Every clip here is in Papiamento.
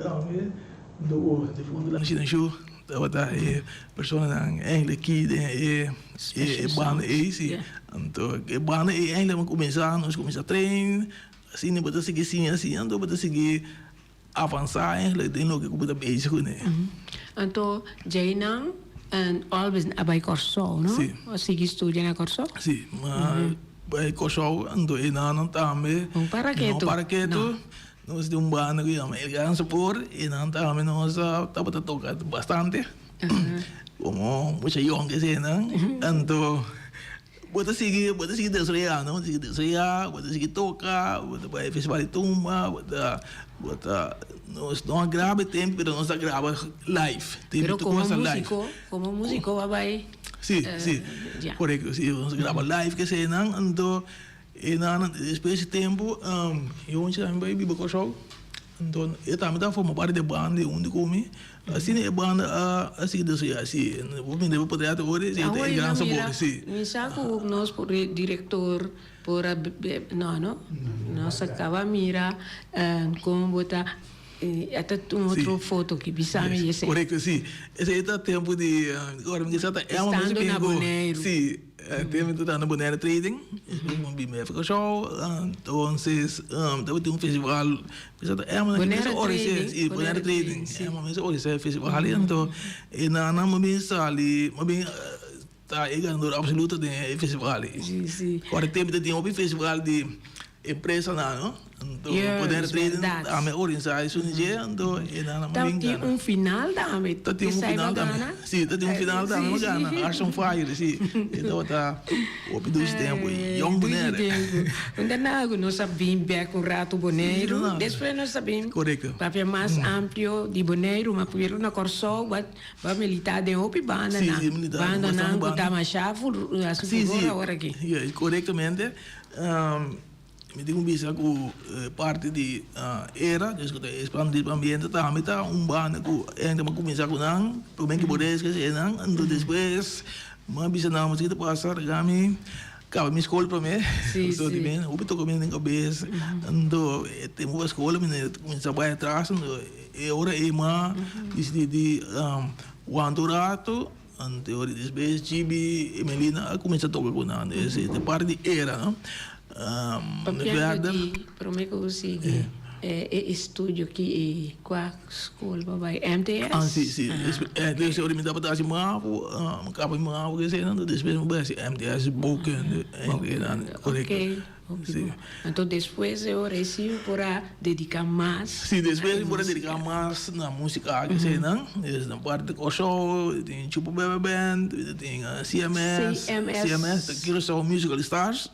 Tambe do difunto Lan Shu tabata e personanan eigenlijk ki den e e banda ei si. Anto e banda ei eigenlijk a kuminsá nos kuminsá train asina bo ta sigui siña siña anto bo ta sigui avansá eigenlijk den loke ku bo ta bezig kuné. Anto djeinan always a bai Kòrsou no? Si. A sigui studia na Kòrsou? Si, ma bai Kòrsou anto einan tambe No para ketu. No para ketu. Nos tin un banda ku yama El Gran Sabor i nan tambe nos tabata toka bastante komo mucha yòn ke eseinan. Anto bo ta sigui bo ta sigui desaroyá no, bo ta sigui desaroyá, bo ta sigui toka, bo ta bai festival di tumba, bo ta bo ta nos no a graba e tempu pero nos a graba live. Pero komo músiko komo músiko bo a bai? Si si korekto si nos a graba live ke eseinan anto. E nan despues di tempu Yonchi tambe bai biba Kòrsou, anto e tambe ta forma parti di e banda huntu ku mi, asina e banda a sigui desaroyá si bo mira bo potrèt awor si ta e gran sabor si. Mi sa ku nos por direktor por a no no nos a kaba mira kon bo ta ata un otro foto ki bisa mi esei. Korekto si, esei ta tempu di ora mi sa ta Estando na Boneiru. Si. Tempu mi ta na Bonaire Trading, mi bin bèf Kòrsou, entonces tabatin un festival, mi sa ta Emma na ki mesa organisá, si Bonaire Trading, Emma mester organisá e festival ei, anto e nan a bin sali, a bin ta e ganador absoluto den e festival ei. Ora tempu ta tin hopi festival di empresanan no. Anto Bonaire Trading tambe a organisá esun di dje, anto e nan a bin gana. Ta tin un final tambe. Ta tin un final tambe. Si, ta tin un final tambe a gana. Hearts on Fire, si. E tabata hopi dushi tempu. Yong Bonaire. Dushi tempu. Unda nan ku nos a bin bek un ratu Boneiru, despues nos a bin papia mas amplio di Boneiru, ma primero na Kòrsou bo a militá den hopi bandanan. Bandanan ku ta masha hasi furor awor aki. Si, korektamente. Mi tin ku bisa ku parti di era, des ku ta espandi ambiente tambe ta un banda ku hende a kuminsá ku nan, promé ku bo reis kese nan, anto despues mi a bisa nan mester ta pasa laga mi kaba mi skol promé, pasobra di mi hopi toka mi den kabes, anto e tempu pa skol mi kuminsá bai atras, anto e ora ei mi a disidí di wanta un ratu. Anto ora despues Chibi y Melina a cuminsa toca cu nan. Ese ta parti di era, no? Papiando di prome cu bo sigui e estudio ki e cua school bo bai? MTS? Ah, si, si. Despues ora mi tabata haci mavo, mi caba mi mavo esey nan, despues mi bai haci MTS bouwkunde. Oké. Sí. Anto despues e ora esi bo por a dedica mas. Sí, despues mi por a dedica mas na musica aki eseinan. Es na parti di Kòrsou, tin Chupa Bebe Band, tin CMS, CMS. CMS ta Curaçao Musical Stars.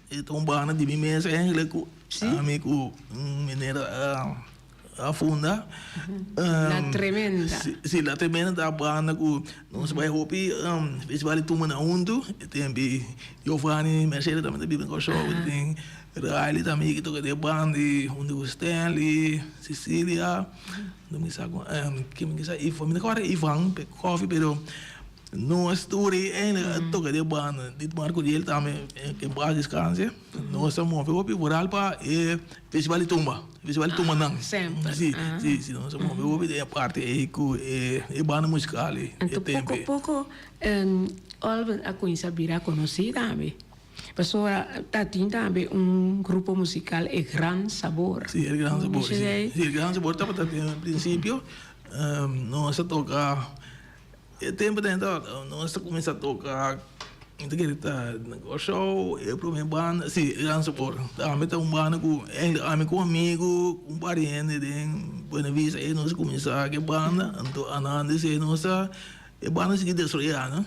E ta un banda di mi mes eigenlijk ku ami ku meneer a funda. La Tremenda. Si, La Tremenda ta banda ku nos bai hopi festival di tumba nan huntu. E tempi Giovanni Mercedes tambe ta biba na Kòrsou. Tin Riley tambe ki toka den e banda huntu ku Stanley, Cecilia. No mi sa ku ken mi sa Ivan, mi no kòrda Ivan Koffie pero nos tur ei a toka den e banda. Ditmar Curiel tambe ke en paz descanse. Nos a move hopi vooral pa e festival di tumba, festival di tumbanan. Semper. Si, si, si, nos a move hopi den e parti ei ku e banda musikal ei. Anto poko poko Olven a kuminsá bira konosí tambe. Pasobra ta tin tambe un grupo musikal E Gran Sabor. Si, El Gran Sabor, si. Si, El Gran Sabor tabata den prinsipio. Nos a toka. E tempu den ta nos ta kuminsá toka mi ta kere ta na Kòrsou e promé banda si e Gran Sabor tambe ta un banda ku ami ku amigu un par di hende den Buena Vista ei nos a kuminsá ku e banda anto ananda esei nos ta e banda sigui desaroyá no.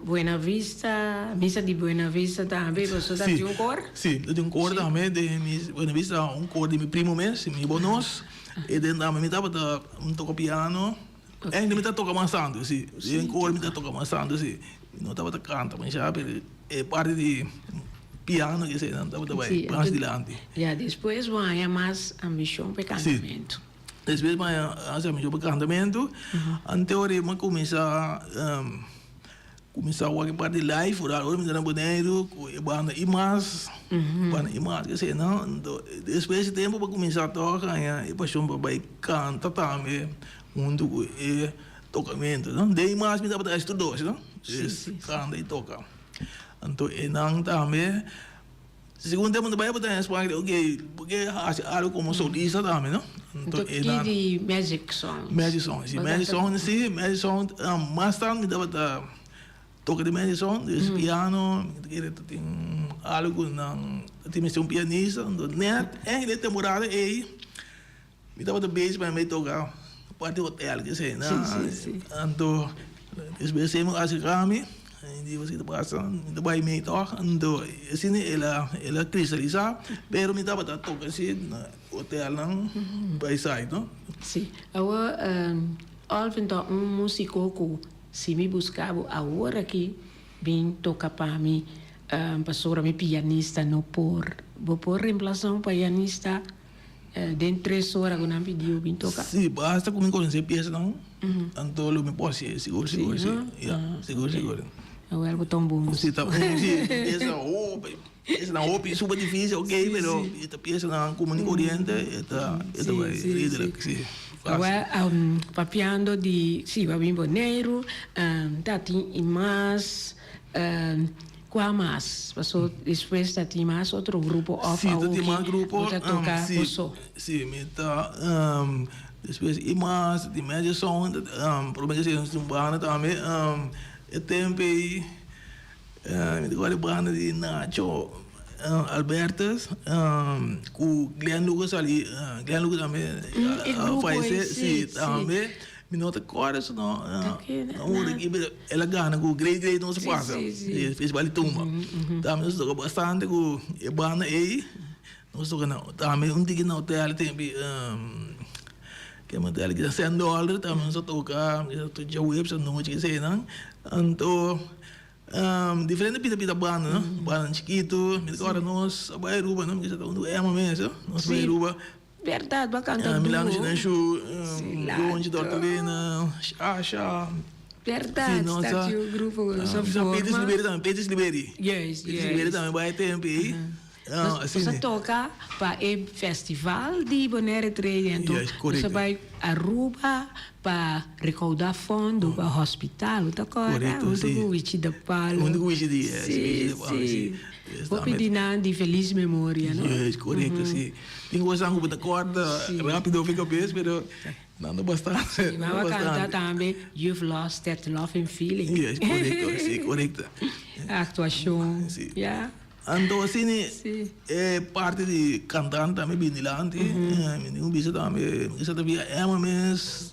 Buena Vista misa di Buena Vista tambe boso ta tin un kor? Si ta tin un kor tambe den Buena Vista un kor di mi primo mes mi bo nos e den tambe mi tabata toka piano. Eindelijk mi ta toka mas tantu, si. Den koor mi ta toka mas tantu, si. Mi no tabata kanta masha, pero e parti di piano ke esei nan tabata bai mas dilanti. Ya despues bo haña mas ambishon pa e kantamentu. Si. Despues bo haña mas ambishon pa e kantamentu. Anto ora mi a kuminsá. Kuminsá wak e parti live foral ora mi ta na Boneiru ku e banda i mas banda i mas ke esei nan anto despues di tempu bo kuminsá tòg haña e pashon pa bai kanta tambe huntu ku e tokamentu no den i mas mi tabata hasi tur dos no kanta i toka anto e nan tambe segun tempu ta bai bo ta haña smak di oke bo ke hasi algu komo solista tambe no anto e nan ki di magic songs magic songs si magic songs si magic songs mas tantu mi tabata toka di magic songs dus piano mi ta kere ta tin algu ku nan ta tin mester un pianista anto net eigenlijk e temporada ei mi tabata bezig pa mi toka parti hotel ke esei na anto despues mi a aserka mi mi di esaki ta pasa mi ta bai mei tòg anto asina el a el a kristalisá pero mi tabata toka si na hotelnan by side no. Si awor Alvin ta un músiko ku si mi buska bo awor aki bin toka pa mi pasobra mi pianista no por bo por remplasá un pianista Den tres ora ku nan pidiu bin toka. Si, basta ku mi konosé piesanan, anto lo mi por hasié, sigur sigur si. Ya, sigur sigur. Awel bo ta un bon Si, ta un si, piesa hopi, piesanan hopi super difisil ok, pero e ta piesanan komun i koriente, e ta e ta bai redelijk, si. Awel papiando di, si, bo a bin Boneiru, ta tin i mas. Kua mas? Paso despues ta tin mas otro grupo of Si, ta tin mas grupo. Bo ta toka bo so? Si, mi ta despues i mas, ta tin Magic Sound, prome ke nos tin un banda tambe, e tempo ei mi ta kòrda e banda di Nacho Albertus ku Glenn Lucas sali, Glenn Lucas tambe a fayesé, si tambe. Mi no ta kòrda su no ora aki pero el a gana ku Great Great nos a pasa e festival di tumba tambe nos a toka bastante ku e banda ei nos toka na tambe un tiki na hotel tempi ke hotel aki Sand Dollar tambe nos a toka djaweps anochi eseinan anto diferente pida pida banda no banda chikitu mi ta kòrda nos a bai Aruba no mi ta unda ku Emma mes nos a bai Aruba. Berdad, bo a canta duro. Milano Shinashu, Gonchi Tortolina, Shasha. Berdad, sta cu grupo cu nos a forma. Peter Silveri tambe, Peter Silveri. Juist, juist. Peter Silveri tambe bai tempo ey. Nos a toca pa e festival di Bonaire Trade anto nos a bai Aruba pa recauda fondo pa hospital, bo ta corda? Hunto cu Wichi de Palo. Hunto cu Wichi di, yes, Wichi de Palo, si. Hopi di nan di feliz memoria, no? Yes, correcto, si. Tin cosnan cu bo ta corda rapido fi cabes, pero nan ta bastante. Si, mama canta tambe You've Lost That Loving Feeling. Yes, correcto, si, correcto. Actuacion, ya. Anto asina e parti di cantante tambe bini dilanti, mi tin un bisa tambe, mi sa ta via Emma mes,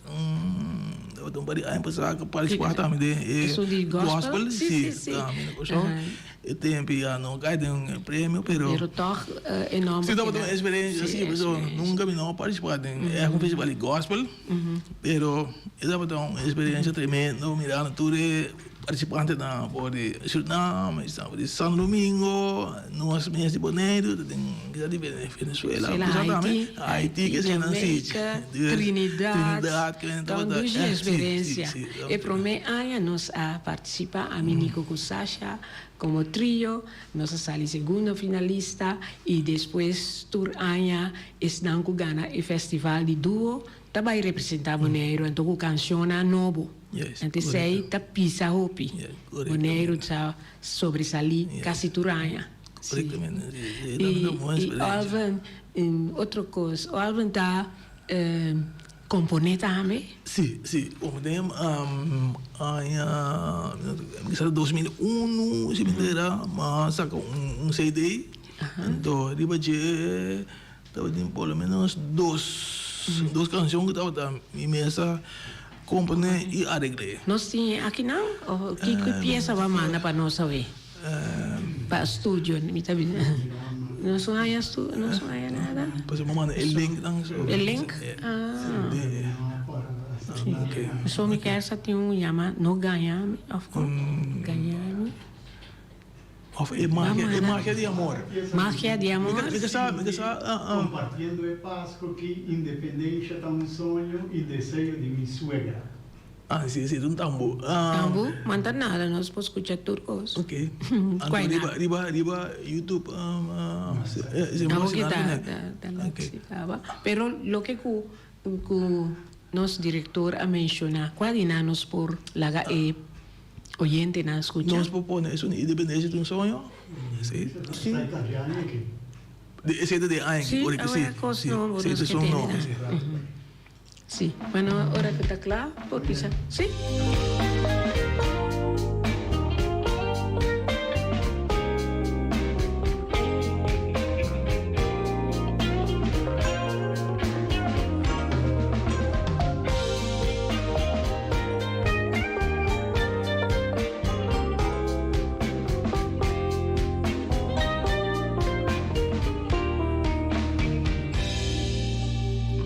tabata un par di aña pasa cu participá tambe den e gospel, si, tambe na Curaçao. E tempo ya no kai den e premio pero. Pero tog e nomber Si tabata un experiencia si pasobra nunca mi no a participa den un festival di gospel pero e tabata un experiencia tremendo mirando tur e participantenan for di Surinam for di Santo Domingo nos mes di Boneiru ta tin kisas di Venezuela Haiti Haiti Jamaica Trinidad ta un dushi experiencia e prome aña nos a participa ami Nico cu Sasha como trio nos a sali segundo finalista y despues tur aña esnan cu gana e festival di duo ta bay representa Boneiru anto cu cancionnan nobo anto esey ta pisa hopi Boneiru ta sobresali casi tur aña si y Alvin otro cos Alvin ta Componé tambe? Sí, sí. Componé aña, mi sa 2001, si mi ta era, mi a saca un CD. Anto riba dje tabatin por lo menos dos, dos cancion cu tabata mi mes a componé y areglé. Nos tin e akinan? Of ki pieza bo a manda pa nos awe? Pa studio, mi ta bisa. Nos no haya stu, nos no haya nada. Pasobra bo manda e link nan so. E link? Ah. Si. So mi kier sa tin un yama No Gaña Mi of con? Gaña Mi. Of e magia, e magia di amor. Magia di amor. Mi ta sa, mi ta sa. Compartiendo e Pasco ki independencia ta un soño y deseo di mi suegra. Ah, si, si, un tambu. Tambu? Manta nada, nos por scucha tur cos. Ok. Anto riba, riba, riba YouTube, si Tambu ki ta, ta, ta, Pero loke cu, cu nos director a menciona, cua di nan nos por laga e oyentenan scucha? Nos por pone esun Independencia ta un soño? Si. Si. Esey ta di aña aki, correcto, si. Si, awe cos nobo Si, nos ta ke esun tene nobo, nan. si. Si, bueno, ora cu ta cla por bisa si.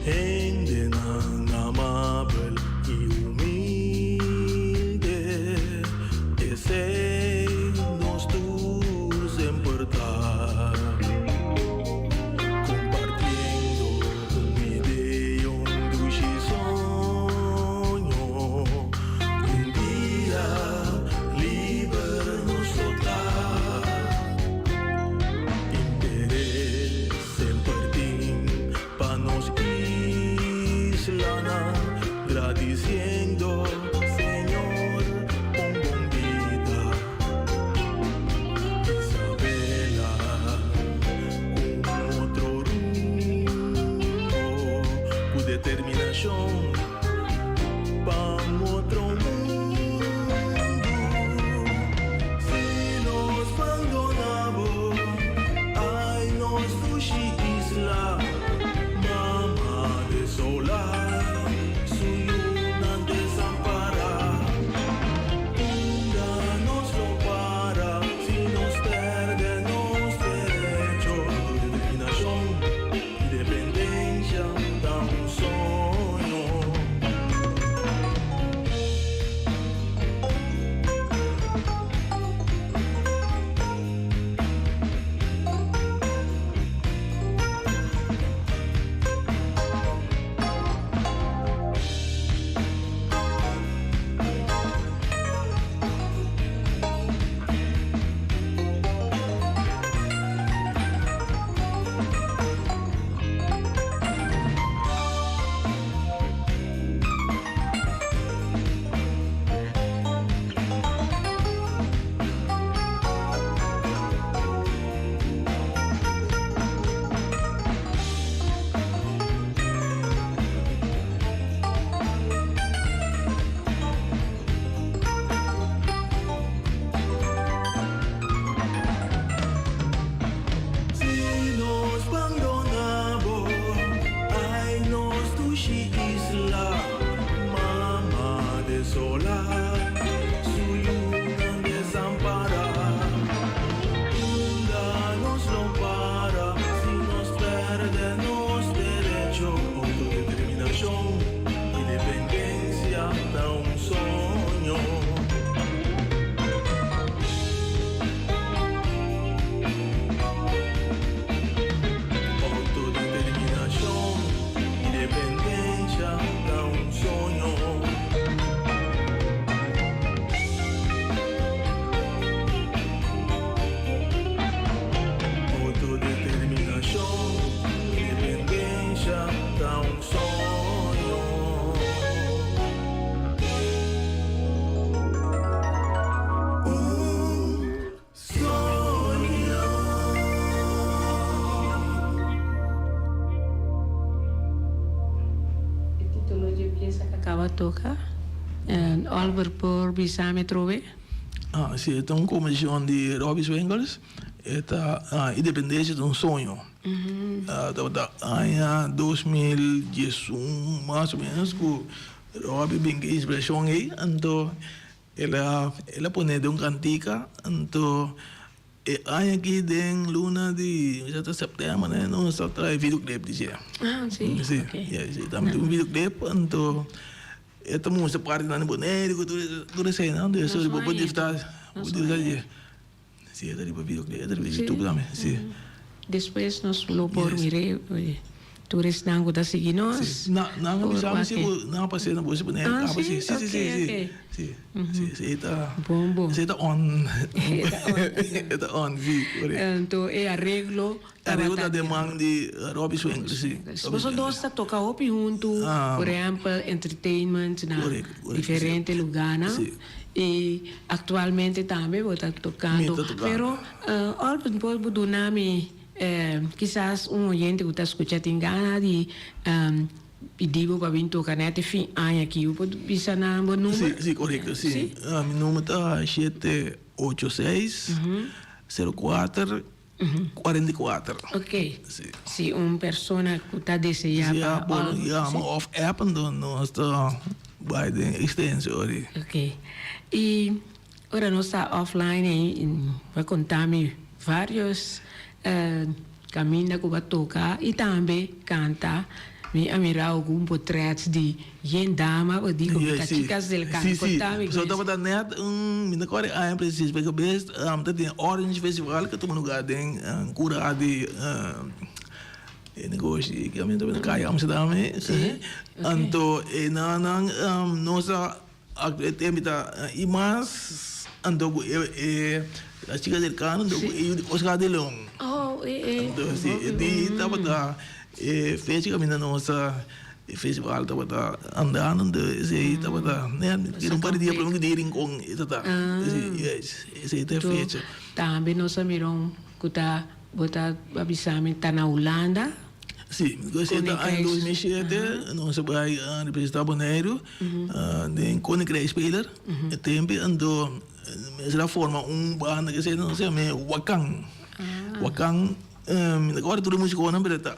Hendenan amabel i humilde, esei nos tur semper ta. Compartiendo un idea, un dushi soño, un dia liber nos lo ta. Interes semper tin pa nos islanan, gradiciendo Señor un bon bida. Isabela cu un otro rumbo, cu determinacion pa un otro mundo. Si nos bandona bo, ay nos dushi isla, mama desola, su yunan desampara. Unda nos lo para si nos perde nos derecho? Autodeterminacion, independencia ta un soño. Si nos bandona bo, ay nos dushi isla, mama desola, su yunan desampara. Unda nos lo para si nos perde nos derecho? Autodeterminacion, independencia ta un soño. Autodeterminacion, independencia ta un soño. Autodeterminacion, independencia ta un soño. Un soño. E titulo dje piesa ku akaba toka, Oliver por bisa mi atrobe? Ah, si, e ta un komposishon di Robbie Swingers. E ta Independencia ta un soño. Tabata aña 2011 mas o menos ku Robbie bin ku e inspirashon ei. Anto el a el a pone den un kantika. Anto e aña aki den luna di mi sa ta sèptèmber ne nos a traha e videoclip di dje. Ah, si? Si, si. Tambe tin un videoclip anto e ta mustra partinan di Boneiru ku tur tur eseinan. Entonces bo por disfruta bo por disfruta di dje. Si e ta riba videoclip e ta riba YouTube tambe, si. Despues nos lo por mir'é. Tur esnan ku ta sigui nos. Si, na, nan a bisa mi si ku nan a pas'é na boso pone Ah, kaba si? si. Si, si, Ok, si, si. ok. Si, si, si, e ta, Bon, bon. esei ta on. E ta on, E ta on, si, korekto. Anto e areglo Areglo tabata ta di den man di Robbie Swingle, si. Robbie Boso Swingle. dos ta toka hopi huntu, Ah. por ehèmpel entertainment na Korekto, korekto, si. diferente lugánan. Si. I aktualmente tambe bo ta Mi tokando. ta tokando. Pero Olbert bo por duna mi Kisas un oyente ku ta skucha tin gana di pidi bo pa bin toka nèt e fin aña aki. Bo por bisa nan bo number? Si, si, korekto, si. Mi number ta shete ocho seis, sero kuater, 44. Ok. Si. Si un persona ku ta deseá pa. Si, por yama òf app, anto nos ta bai den ekstensia ori. Ok. I Ora nos ta offline ei bo a konta mi varios kaminda ku bo a toka i tambe kanta. Mi a mira algun potret di yen dama bo di ku mi ta Chicas del Can. Si, si. Konta mi So tabata net un, mi no kòrda e aña presis, pero bes ta tin Orange Festival ku a tuma lugar den kura di e negoshi ku a tuma na kaya Amsterdam ei. Anto e nan nos a E tempo ta i mas anto ku e Las Chicas del Can anto ku e yu di Oscar de Leon. Oh, e e. Anto si e di tabata e fecha kaminda nos a e festival tabata andando anto esei tabata ne un par di dia prome ku di Rincon e ta ta. Yes, esei ta e fecha. Tambe nos a mira un ku ta bo ta bisa mi ta na Hulanda. Si, mi ta sienta aña 2007, nos a bai representa Boneiru den Koninkrijksspeler. E tempo anto mester a forma un banda ke se nos yama Wakan. Wakan, mi ta kòrda tur e musikonan pero ta.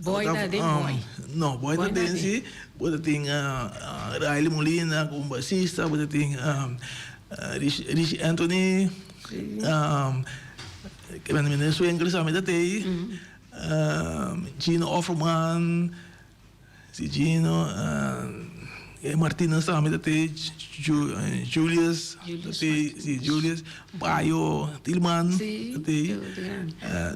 Boy ta den boy? No, boy ta den si. Bo ta tin Riley Molina komo basista, bo ta tin Richie Anthony, Meneer Swinkels tambe ta tei. Gino Offerman, si Gino, e Martinez tambe ta tei, Julius ta tei, si Julius, Bayo Tilman ta tei,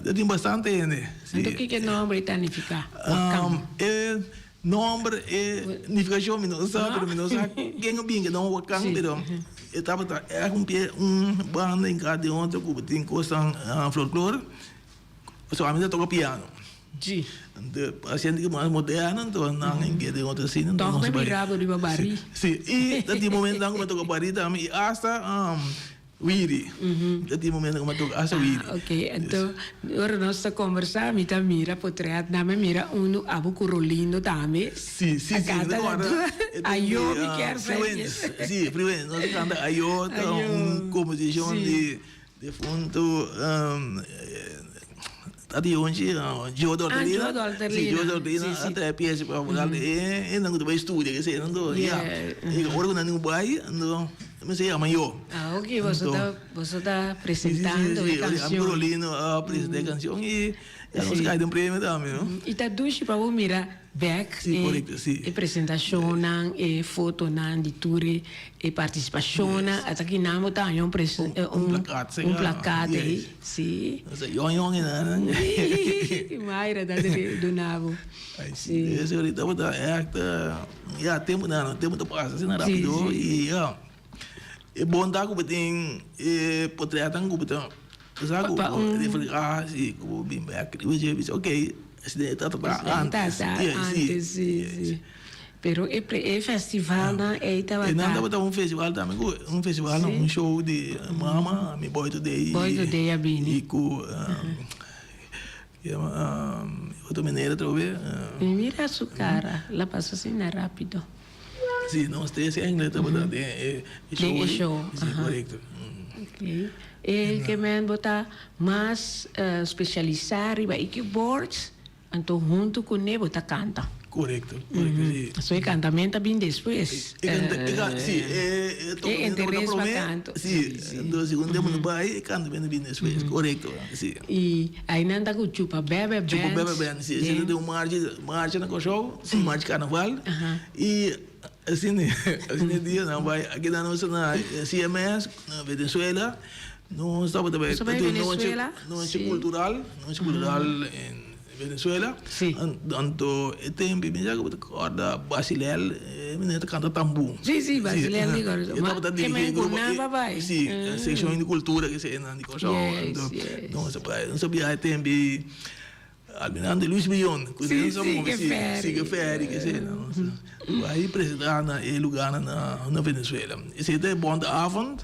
ta tin bastante hende. Anto kiko e nomber ta nifiká? Wakan. E nomber e nifikashon mi no sa, pero mi no sa ken a bin ke nomber Wakan, pero e tabata èg un pie un banda hinká den otro ku tin kosnan folklor. Pasobra ami ta toka piano. Sí. Anto paciente ki mas moderno anto nan a ke den otro asina anto Tòg nos mi bai. mira bo riba barí. Sí, i ta tin momentonan ku mi a toka barí tambe i asta wiri. Ta tin momentonan ku mi a toka asta wiri. Ah, ok. Anto ora nos ta kombersá mi ta mira potret nan mi mira unu abo ku Rolindo tambe. Sí, sí, A sí. kanta Mi ta na kòrda e tin Ayo di mi kier sa. Freewinds. Sí, Freewinds. Nos a kanta Ayo ta un komposishon di. Defuntu Tati Yonchi, Joe Dortelina. Ah, Joe Dortelina. Si, Joe Dortelina a trae pieza pa vocal. E nan ku ta bai studia kese nan do. Ya. E ora ku nan tin ku bai, anto mester yama yo. Ah, ok, boso ta, boso ta presentando e canción. Si, si, si. Rolino a presenta e cancion i nos kai den premio tambe, no? I ta dushi pa bo mira bek e presentashonnan, e fotonan di tur e partisipashonnan. Ata ki nan bo ta haña un un plakat ei. Si. Yòn yòn einan. Mayra ta duna bo. Si. Esei ahorita bo ta ègt ya tempu nan tempu ta pasa asina rapido i ya e bon ta ku bo tin e potretnan ku bo ta. Sa ku bo reflehá si ku bo bin bek riba dje bisa ok asina e tabata antes. Antes si si pero e e festivalnan ei tabata. Einan tabata un festival tambe ku un festival no un show di mama mi boy today. Boy today a bini. I ku otro meneer atrobe. Mi mira su cara la pasa asina rapido. Si nos tres engle tabata den e show. Den e show. Si korekto. Ok. E ke men bo ta mas specialisa riba e keyboards, anto hunto kuné bo ta kanta. Korekto, korekto, si. So e kantamento a bin despues. E kanta, e kan, si, e E tokamento tabata interes pa promé, kanto. si, anto segun tempu no bai e kantamento a bin despues, korekto, si. I ainan ta ku Chupa Bebe Band. Chupa Bebe Band, si, esei ta den un marcha, marcha na Kòrsou, un marcha karnaval, i asina, asina e dia nan bai, a keda nos na CMS, na Venezuela, nos tabata bai Boso bai nochi, Venezuela? nochi kultural, nochi kultural en. Venezuela. Anto e tempo mi sa ku bo ta kòrda Basilel e meneer ta kanta tambú. Sí, sí, Basilel di Kòrsou. E tabata dirigí e grupo. Sí, sekshon di kultura ke esei nan di Kòrsou. Anto nos a bai, nos a biaha e tempo ei Almirante Luis Brion ku Sí, sí, ke fèri. Sí, ke fèri ke esei nan. Nos a bai presentá na e lugánan na Venezuela. Esei ta e Bonte Avond.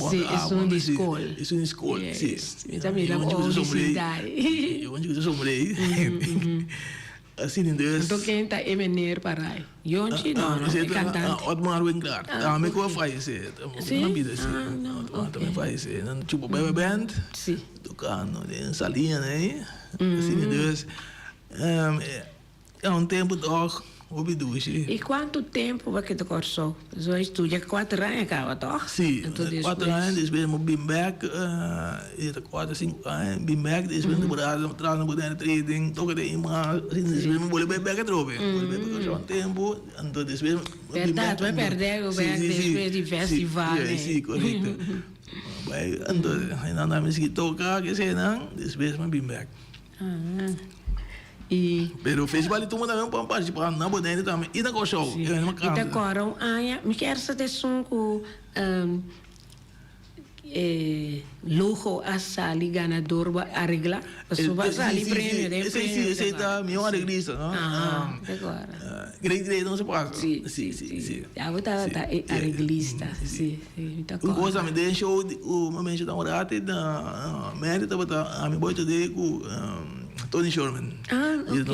Sí, esun di skol. Esun di skol, sí. Mi ta mira ku ojo di sinta ei. Yonchi ku ta sombrei. Asina dus. Anto ken ta e meneer parai? Yonchi? No, no, e kantante. Otmar Winklaar. Tambe ku a fayesé. Sí? Na bida, sí. Ah, no, Otmar tambe ok. fayesé. Nan chupa bebe band. Sí. Tokando den Saliña ei. Asina dus. Ya un tempu tòg hopi dushi. I kuantu tempu bo a keda Kòrsou? Zo a studia kuater aña kaba tòg? Si, kuater aña despues mi bin bèk, e ta kuater sinku aña, bin bèk despues mi tabata traha na Bonaire Trading, toka den ima, asina despues mi bolbe bai bèk atrobe, bolbe bai Kòrsou un tempu, anto despues mi bin bèk. Bèrdat, bo a pèrdè bo bèk despues di festival. Si, si, korekto. Bai, anto nan mi sigui toka kesenan, despues mi bin bèk. I. Pero festival di tumba tambe por participa na Bonaire tambe i na Kòrsou. Sí. Mi ta kòrda un aña, mi kier sa ta esun ku e logo a sali ganador bo a areglá. Pasobra a sali premio den premio. Sí, sí, esei ta mihó areglista, no? Aha, mi ta kòrda. Great Great no se pasa. Sí, sí, sí. Ya bo tabata e areglista, sí. Un cosa mi den show cu mi a menciona un rato na Mary tabata ami boy today cu Tony Sherman. Ah, ok, ok.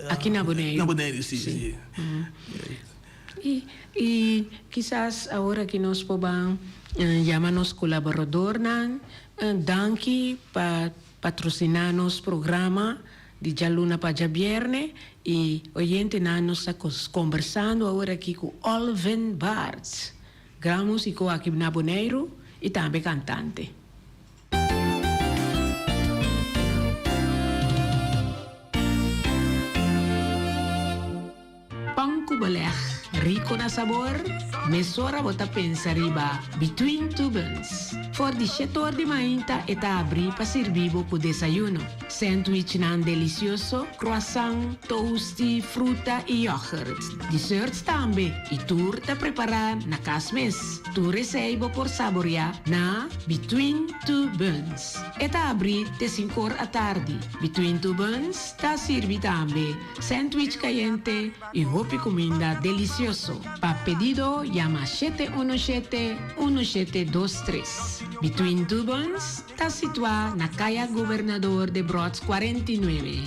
Aki na Boneiru. Na Boneiru, si, si. I, i kisas awor aki nos por ban yama nos colaboradornan danki pa patrociná nos programa di djaluna pa djabierne y oyentenan nos ta combersando awor aki cu Olvin Baartz, gran musico aki na Boneiru y tambe cantante. Pan ku beleg, rico na sabor, mesora bo ta pensa riba Between Two Buns. For di shete or di mainta e ta abri pa sirbi bo ku desayuno, sandwichnan delicioso, croissant, toasty, fruta y yoghurt. Desserts tambe y tur ta prepara na cas mes. Tur esey bo por saborea na Between Two Buns. E ta abri te sinkor atardi. Between Two Buns ta sirbi tambe Sandwich cayente y hopi cuminda delicioso. Pa pedido yama shete uno shete, uno shete dos tres. Between Two Buns ta situa na Caya Gobernador Debrot 49.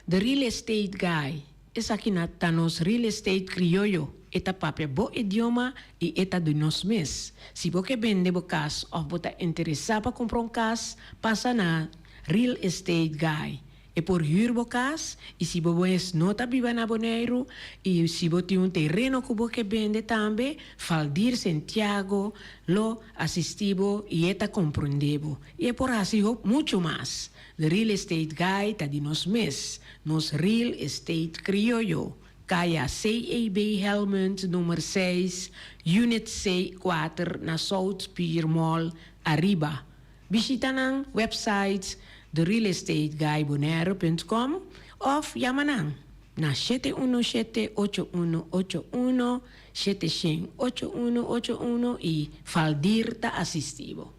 The Real Estate Guy, Esaki na ta nos real estate crioyo, e ta papia bo idioma y e ta di nos mes. Si bo ke bende bo cas of bo ta interesa pa cumpra un cas, pasa na Real Estate Guy. E por hür bo kas i si bo mes no ta biba na Boneiru i si bo tin un tereno ku bo ke bende tambe, Valdir Sentiago lo asistí bo i e ta komprondé bo. I e por hasi hopi muchu mas. The Real Estate Guy ta di nos mes, nos Real Estate Krioyo, Kaya CEB Helmond nummer seis, Unit C kuater na South Pier Mall, Ariba. Bishita nan website therealestateguybonero.com of yama nan na 717 8181, 700 8181 y Valdir ta asisti bo.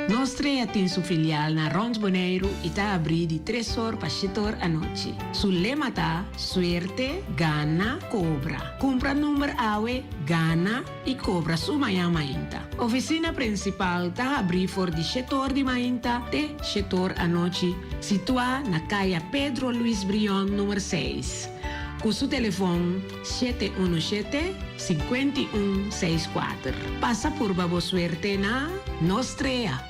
Nos Trea tin su filial na rond Boneiru y ta abri di tres or pa shete or anochi. Su lema ta, Suerte, gana, cobra. Cumpra number awe, gana y cobra su mañan mainta. Oficina principal ta habrí for di shetor di mainta te shetor anochi, situá na Kaya Pedro Luis Brion number seis, ku su telefon 717 51 64. Pasa purba bo suerte na Nos Trea!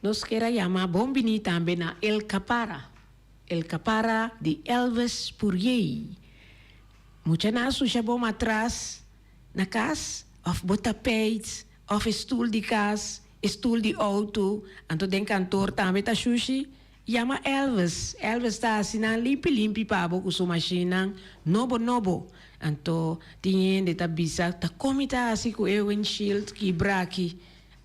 Nos kier a yama bon bini tambe na El Capara, El Capara di Elvis Puriey. Muchanan a susha bo matras na cas of bo tapijt of e stoel di cas, e stoel di auto, anto den kantoor tambe ta shushi. Yama Elvis. Elvis ta hasi nan limpi limpi pa bo ku su mashinnan nobo nobo. Anto tin hende ta bisa ta kon mi ta hasi ku e windshield kibra aki.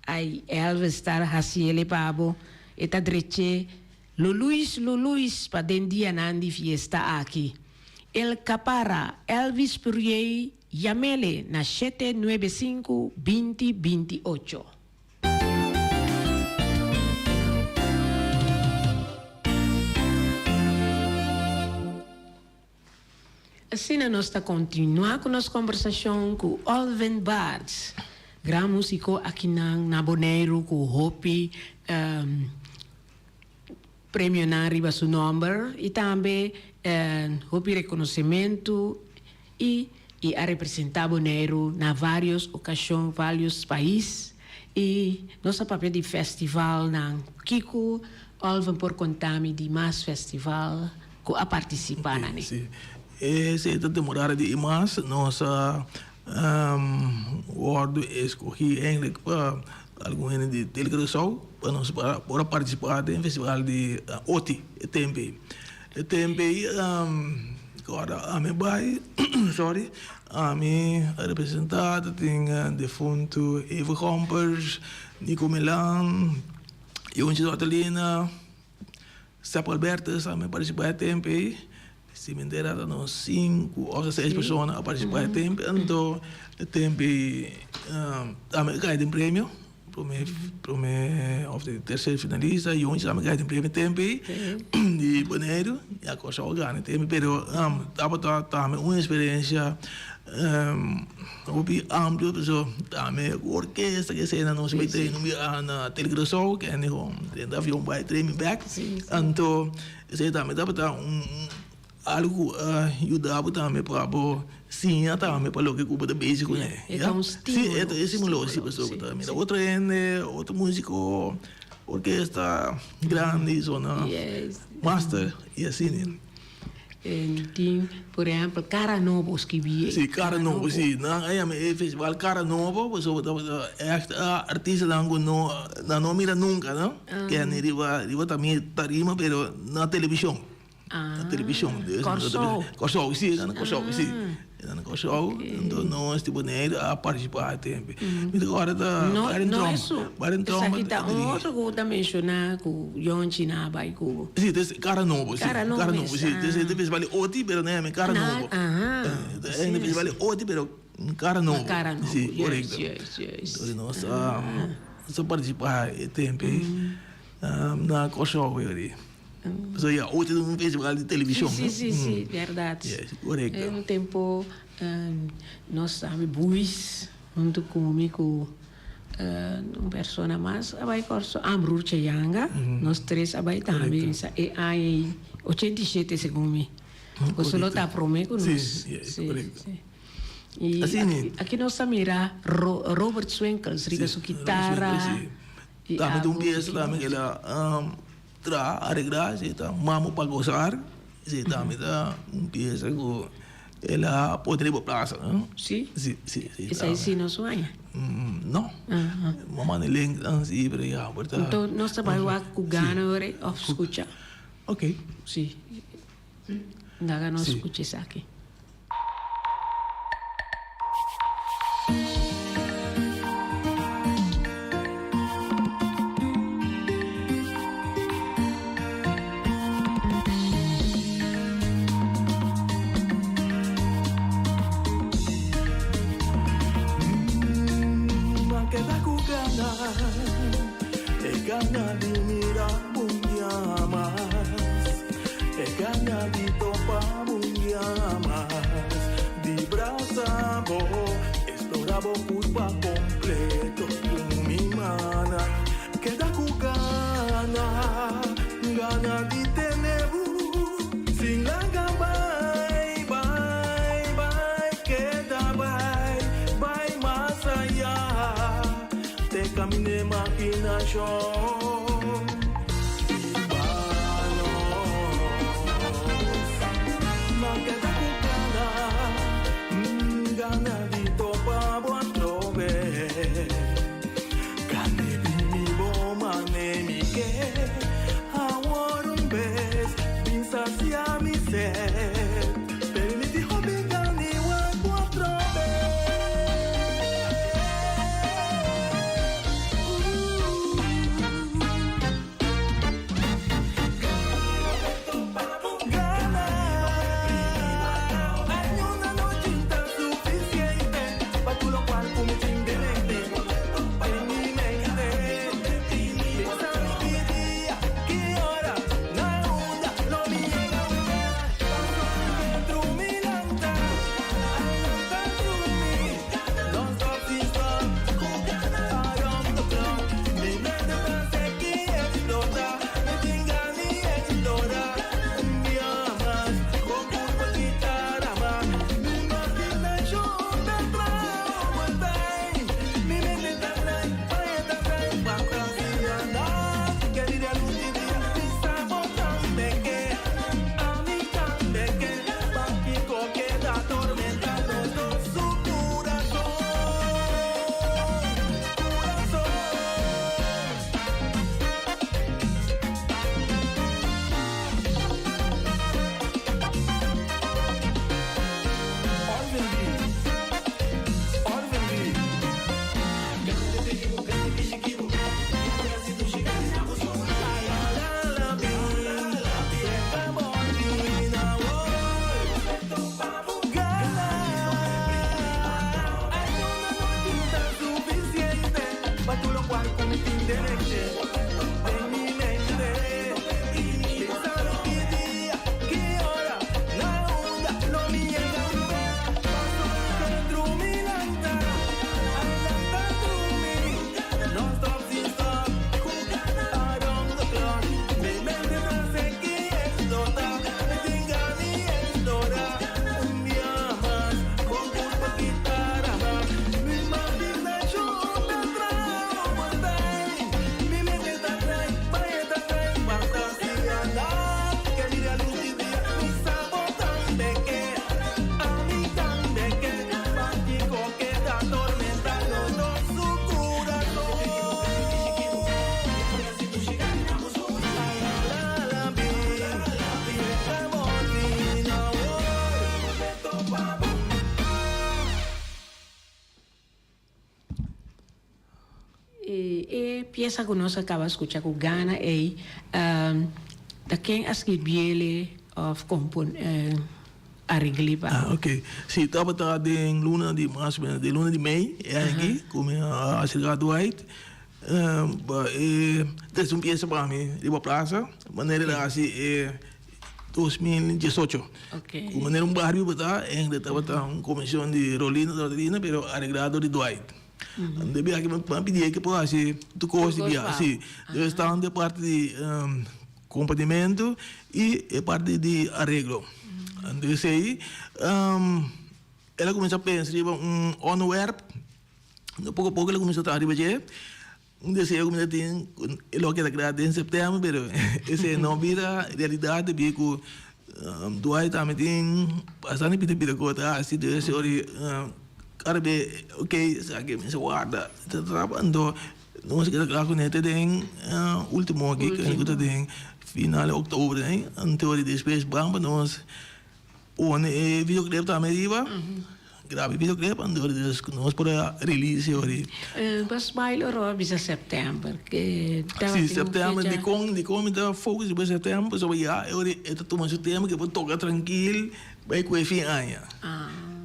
Ai Elvis ta hasiele pa bo. E ta drech'é Luluis Luluis pa den dianan di fiesta aki. El Capara, Elvis Puriey, yamele na shete nuebe sinku 20 28. Asina nos ta kontinuá ku nos kombersashon ku Olvin Bartz, gran músiko akinan na Boneiru ku hopi premionan riba su nòmber i tambe hopi rekonosementu i i a representá Boneiru na vários okashon, vários pais i nos a papia di festivalnan. Kiko Olvin por konta mi di mas festival ku a partisipá na ne? Sí, esei ta temporada di mas nos a wòrdu eskogí eindelijk pa algun hende di Tele Curaçao pa nos por a partisipá den festival di Oti e tempu ei. E tempu ei ora ami bai sorry ami a representá ta tin defuntu Eva Gompers, Nico Melan, Yonchi Dortelina, Sep Albertus ami a partisipá e tempu ei. Si mi entera ta nos sinku òf seis persona a partisipá e tempu anto e tempu ei ami a kai den premio. Prome prome of di tercer finalista Yonchi tambe kai den premio tempo ei di Boneiru ya Kòrsou a gana tempo pero tabata tambe un experiencia hopi amplio pasobra tambe ku orkesta ke esei nos bai train un biaha na Tele Curaçao kende kon drenta avion bai train mi bek anto esei tambe tabata un Algu ku a yuda bo tambe pa bo siña tambe pa loke ku bo ta bezig kuné. E ta un stimulo. Si, e ta un stimulo si pasobra bo ta mira otro hende, otro musiko, orkesta grandi sona master i asina. En tin por ehempel Cara Nobo skibí. Si, Cara Nobo si. Nan a yama e festival Cara Nobo pasobra tabata ègt artistanan ku no nan no a mira nunka no. Kende riba riba tarima pero na televishon. Na televishon. Kòrsou. Kòrsou, si, na Kòrsou, si. Na Kòrsou, anto nos di Boneiru a partisipá e tempu. Mi ta kòrda ta Barry Tromp. Barry Tromp. Esaki ta un otro ku bo ta menshoná ku Yonchi na a bai ku bo. Si, ta Cara Nobo, si. Cara Nobo, si. Ta festival di Oti, pero nan yama Cara Nobo. Ta festival di Oti, pero Cara Nobo. Cara Nobo, Si, korekto. Juist, juist. Nos a partisipá e tempu na Kòrsou. So ya, ota un festival di televishon. Si, si, si, bèrdat. Yes, korekto. Un tempu nos a buis huntu ku mi ku un persona mas a bai Kòrsou, ah Broertje Janga, nos tres a bai tambe e aña ei, 87 segun mi. Boso lo ta promé ku nos. Si, yes, korekto. I aki nos ta mira Robert Swinkels riba su kitara. Tambe tin un piesa tambe ku el a Traha, areglá, esei ta Mamo pa gozar, esei tambe ta un piesa ku el a pone riba plasa, no? Sí? Sí, sí, sí. Esei sí no suaña? No. Bo manda e link dan sí, pero ya, por ta. Anto nos ta bai wak ku gana ora òf skucha? Oké. Sí. Laga nos skucha esaki. E piesa ku nos a kaba skucha ku gana ei ta ken a skirbiele òf aregl'é pa. Ah ok, si tabata den luna di mas o menos den luna di mei e aña aki ku mi a aserká Dwight pa e trese un piesa pa mi riba plasa manera el a hasi e 2018. Ok. Ku manera un bario bo ta ende tabata un komishon di Rolino tabata bini pero areglado di Dwight. De biaha ki mi pidi e ke por hasi tur kos di biaha si. Dus ta e parti di kompanimento i e parti di areglo. Anto esei el a kuminsá pensa riba un ònderwerp, poko poko el a kuminsá traha riba dje. Un deseo ku mi ta tin ku e lo a keda krea den sèptèmber pero esei no bira realidat debí ku Dwight tambe tin bastante pida pida ku ta hasi dus e ora kada be ok esaki mi mester warda ta traba anto nos a keda kla kuné te den ultimo aki ku ta den final di oktober anto despues ban pa nos Pone e videoclip tambe riba. Graba e videoclip anto des ku nos por a release ori. Bo smile ora bo bisa september. Si september dikon dikon mi ta focus riba september pasobra ya e ori e ta tuma su tempo ke por toka trankil bai ku e fin aña.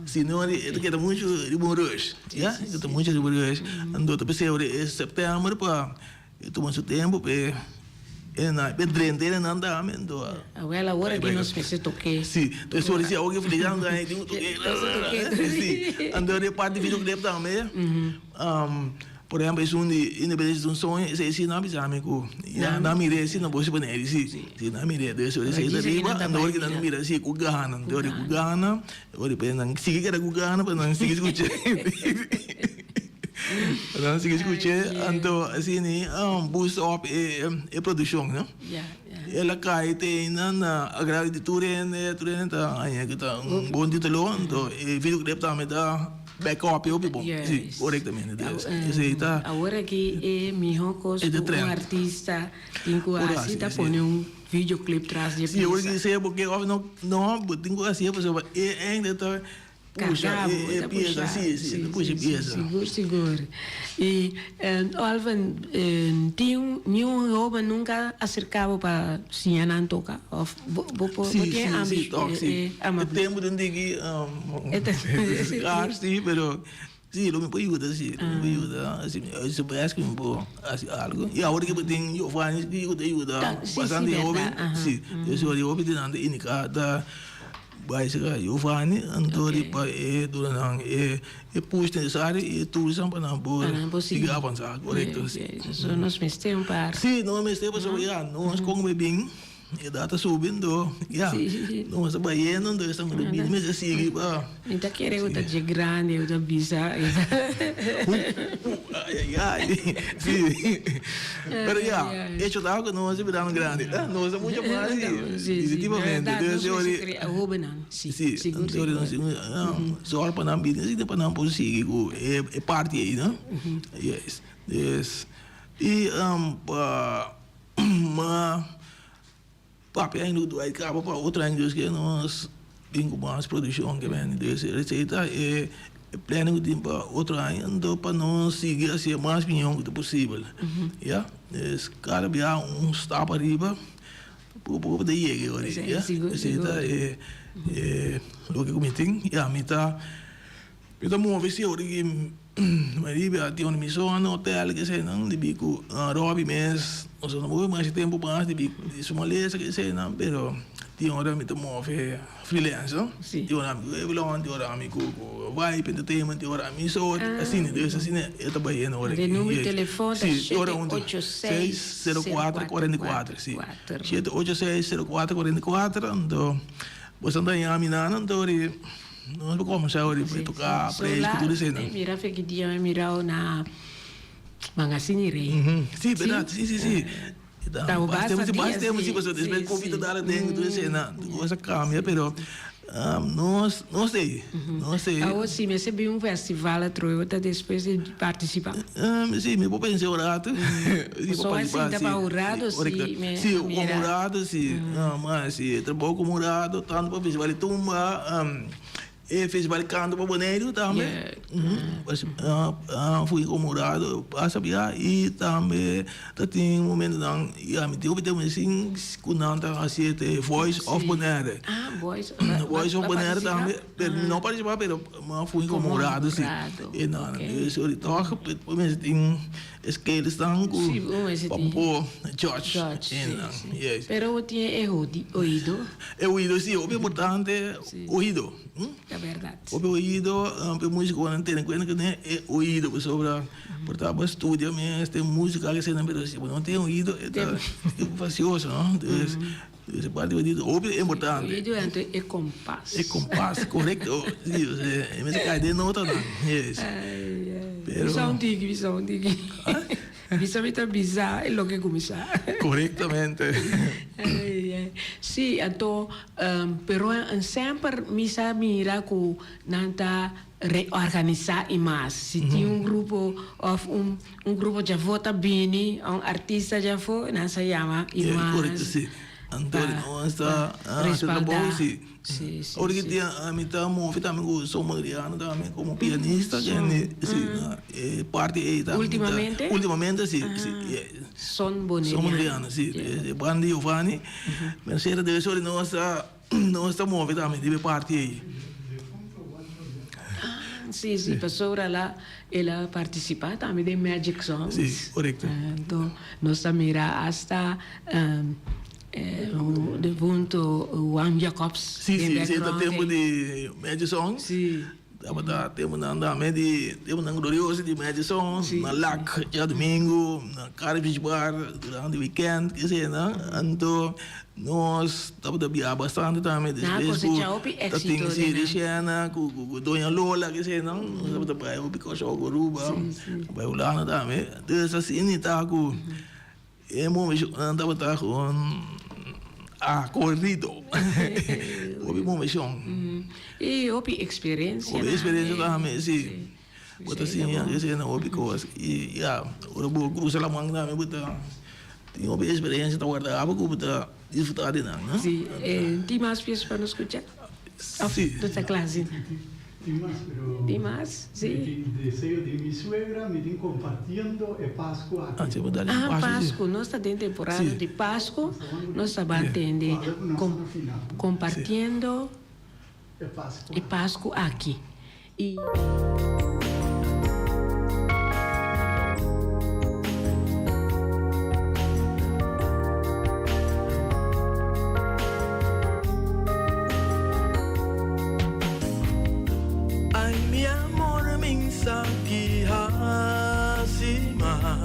Si no ori e ta keda muchu riba un rush ya e ta muchu riba un rush anto ta p'esei ori e september pa E tuma su tempu p'e e nan p'e drenta e nan tambe anto a. Awel awor aki nos mester tok'é. Si, entonces ora si awor ki feliz anto a tin ku tok'é. Si, anto e parti videoclip tambe, por ehempel esun di Independencia es un sueño esei si nan a bisa mi ku ya nan mir'é si nan por pone eri si, si nan mir'é entonces ora esei ta riba anto ora ki nan mira si ku gana anto ora ku gana ora pe nan sigui keda ku gana pa nan sigui skuch'é. Nan sigui skuch'é, anto asina e boost op e produkshon, no? El a kai te einan na agrado di tur hende, tur hende ta haña ku ta un bon título, anto e videoclip tambe ta back up hopi bon, si, korektamente. Dus esei ta. Awor aki e mihó kos ku un artista tin ku hasi ta pone un videoclip tras di e piesa. Si, awor aki sea bo ke òf no, no, bo tin ku hasié pasobra e einde ta. Carga bo, ta pusha. Si, si, ta pusha e pieza. Sigur, sigur. Y Olvin, tin niun hoben nunca acerca bo pa siña nan toca? Of bo bo bo tin e Si, si, tok, si. E tempo den diki si, pero si, lo mi por yuda, si, lo mi por yuda. Si, si bes ku mi por hasi algo. Y awor ki bo tin Giovanni ku ta yuda bastante hoben, si, hopi di nan ta indica ta. Bai serka Giovanni anto di pa e duna nan e e push nesesario i e toolsnan pa nan por sigui avansa korekto. So nos mester un par. Si nos mester pasobra ya nos kon bai bin edat ta subi anto ya nos ta bayendo anto esnan ku ta bini mester sigui pa. Mi ta kere ku ta dje grandi ku ta bisa. Ayayay si pero ya hecho ta ku nos a birando grandi nos ta mucho mas si definitivamente nos mester krea hobennan si sigur sigur zorg pa nan bini asina pa nan por sigui ku e parti ei no yes yes i pa ma. Papia ainda ku Dwight kaba pa otro aña Dios ke nos bin ku mas produkshon ke bini dus e reseta e planning ku tin pa otro aña anto pa nos sigui hasi mas mihó ku ta posibel ya dus kada bia un stap ariba poko poko bo ta yega e ora ya esei ta e loke ku mi tin ya mi ta mi ta move si ora ki. Riba tin un emisora na hotel kesenan dibi ku Robby mes nos no por masha tempu mas dibi di su malesa kesenan pero tin ora mi ta move freelance no tin ora mi ku Evelon tin ora mi ku Vibe Entertainment tin ora mi so asina dus asina e ta bai ora aki. Numero di telefon ta 786 04 44 si 786 04 44 anto boso ta yami nan anto di. Nos por comenzá ora di toca preis cu tur esena. Mira fe ki dia mi mirao na Mangasini Rey. Si, berdad. Si, si, si. Ta basta tempo, si, si, pasobra despues covid a dal aden cu tur esena, tur cos a cambia, pero nos, nos t'ey, nos t'ey. Awor si mester bin un festival atrobe ta despues di participa? Si, mi por pensa un rato. Pasobra a sinta pa un rato, si, mi a mira. Si, como un rato, si. Ma si, trabou como un rato, tanto pa festival di tumba, e festival di canto pa Boneiru tambe. Fui como un rato pasa bia y tambe ta tin momentonan, ya mi tin hopi tempo sin cu nan ta haci e Voice of Bonaire. Ah, Voice, Voice of Bonaire tambe, pero mi no participa pero mi fui como un rato si. E nan, sorry, toch mester tin. Es ke el esnan ku pa por judge hendenan. Yes. Pero bo tin e oido. E oido si, hopi importante oido. Ta berdad. Hopi oido, hopi musiconan tene kuenta ku e oido pasobra por ta bo studia mes den musica esei pero si bo no tin oido e ta fastioso no. Entonces e parti di oido hopi importante. Oido anto e kompas. E kompas korekto si e mester kai den notanan yes. Pero bisa un tiki bisa un tiki bisa mi ta bisa e loke ku mi sa. Korektamente. Si anto pero semper mi sa mira ku nan ta reorganisá i mas si tin un grupo òf un Un grupo djafó ta bini, un artista djafó, nan sa yama i mas. Correcto, si. Anto nos ta haci trabou, si. Ora ki tin mi ta move tambe cu Son Magriano tambe como pianista, si, na e parti ey tambe. Ultimamente? Ultimamente, si, si. Son Boneriano. Son Boneriano, si. E banda di Giovanni. Mercedes debe ora nos ta. Nos ta move tambe riba e parti ei. Sí, sí, pasobra la el a partisipá tambe den Magic Songs. Sí, korekto. Anto nos ta mira asta defunto Juan Jacobs. Sí, sí, sí, ta tempu di Magic Songs. Sí. Tabata tempunan tambe di tempunan glorioso di Magic Songs, na Lac djadumingu, na Cari Beach Bar durante weekend esei-nan. Anto nos tabata biaha bastante tambe despues ku ta tin si Rishena ku Doña Lola esei-nan. Nos tabata bai hopi Kòrsou ku Aruba, bai Hulanda tambe. Entonces asina ta ku. E moveshonnan tabata gewoon akorido. Hopi moveshon. I hopi eksperensia. Hopi eksperensia tambe, si. Bo ta siña esei hopi kos. I ya, ora bo krusa laman tambe bo ta tin hopi eksperensia ta warda bo ku bo ta disfruta di nan. Si. Tin mas pies pa nos skucha? Si. Nos ta kla si. Tin mas, pero Tin mas, si. Mi tin deseo di mi suegra, mi tin compartiendo e Pascu aki. Ah, si, bo dal e Ah, Pascu, si. Pascu, nos ta den temporada Si. di Pascu, nos ta ban tende Cuadra cu nos ta na final. compartiendo E Pascu e Pascu aki. I. Ay mi amor min sa ki hasi mas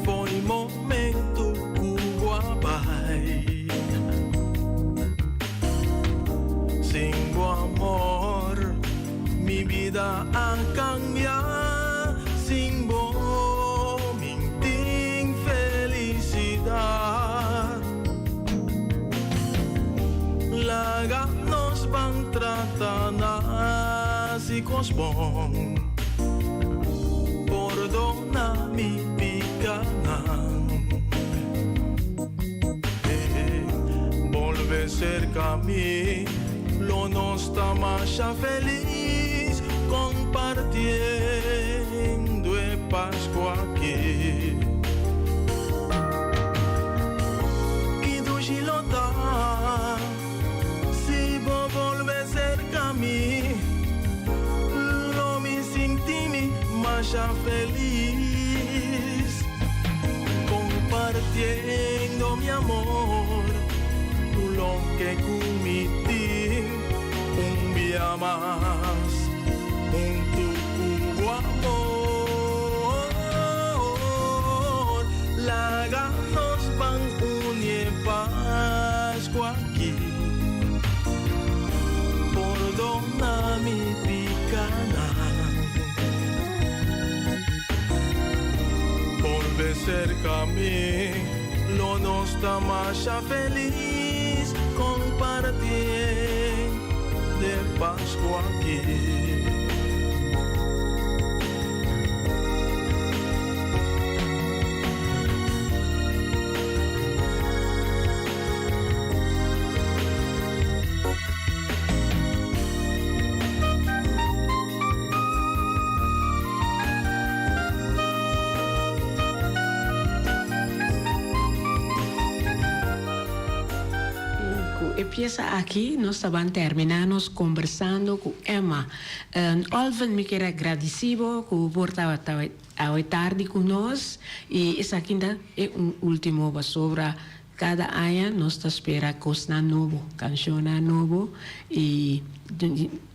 Foi momento ku bo a bai Sin bo amor mi bida a cambia Sin bo min tin felicidad. Laga nos ban trata nasi kos bon Pordona mi pikanan Bolbe serka mi lo nos ta masha felis Kompartiendo e Pasku aki. Ki dushi lo ta si bo bolbe serka mi, lo mi. felis Compartiendo mi amor Tur loke ku mi tin Un bia mas Huntu ku bo amor Laga nos ban uni e Pascua aki Pordona mi picanan Bolbe cerca mi Lo nos ta masha feliz Compartiendo e Pascua aki. Ku e piesa aki nos ta ban terminá nos kombersando ku Emma. Olven mi kier a gradisí bo ku bo por tabata awe tardi ku nos i esaki ta e un último pasobra Kada aña nos ta spera kosnan nobo, kanshonnan nobo i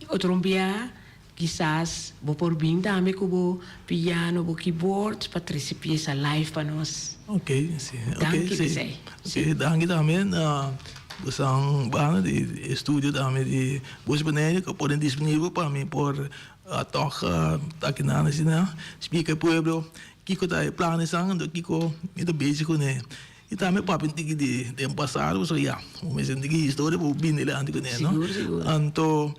otro un bia kisas bo por bin tambe ku bo piano, bo keyboard pa trese piesa live pa nos. Ok, si. Danki p'esei. Ok, danki tambe na bosan banda di estudio tambe di Bos Boneiru ku a pone disponibel pa mi por tòg ta kinan asina splika e pueblo kiko ta e planesnan anto kiko mi ta bezig kuné. I tambe papia un tiki di den pasado pasobra ya bo mester un tiki historia pa bo bini dilanti kuné no. Sigur sigur. Anto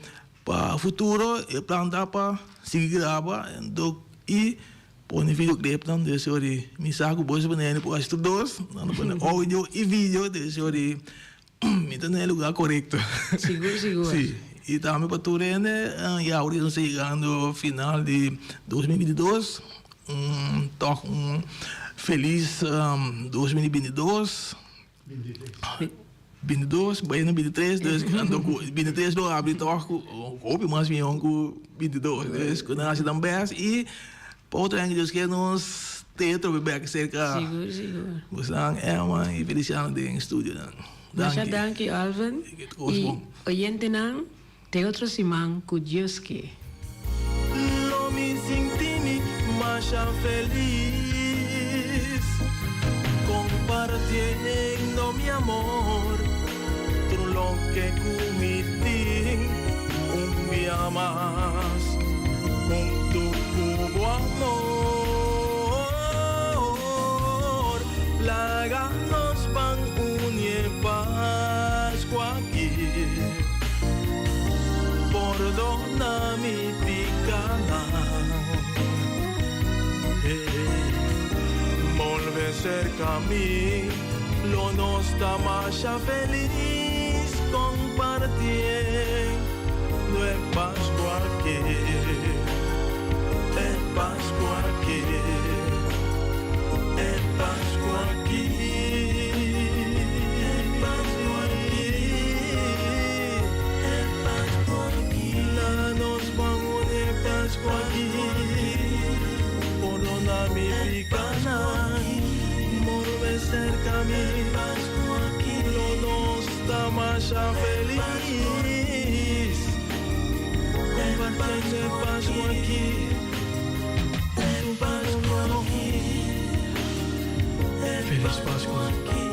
pa futuro e plan ta pa sigui graba anto i pone videoclipnan dus ora di mi sa ku bo si pone hende por hasi tur dos nan ta pone audio i video dus ora di mi ta na e lugar korekto. Sigur sigur. Si i tambe pa tur hende ya ora nos ta yegando final di 2022 Un tòg un felis 2022. 22, bai na 23, dus anto ku 23 lo habri tòg ku hopi mas mihó ku 22. Dus ku nan hasi nan bèst i pa otro aña ku Dios kier nos te atrobe bèk serka Sigur, sigur. bosan Emma i Feliciano den estudionan. Masha danki Alvin i oyentenan. Te otro siman ku Dios ke. Lo mi sinti mi masha felis Compartiendo mi amor Tur loke ku mi tin Un bia mas Huntu ku bo amor Laga nos ban uni e Pascua aki. Pordona mi picanan Bolbe cerca mi Lo nos ta masha feliz Compartiendo e Pascua aki E Pascua aki E Pascua aki. Felis Pascua.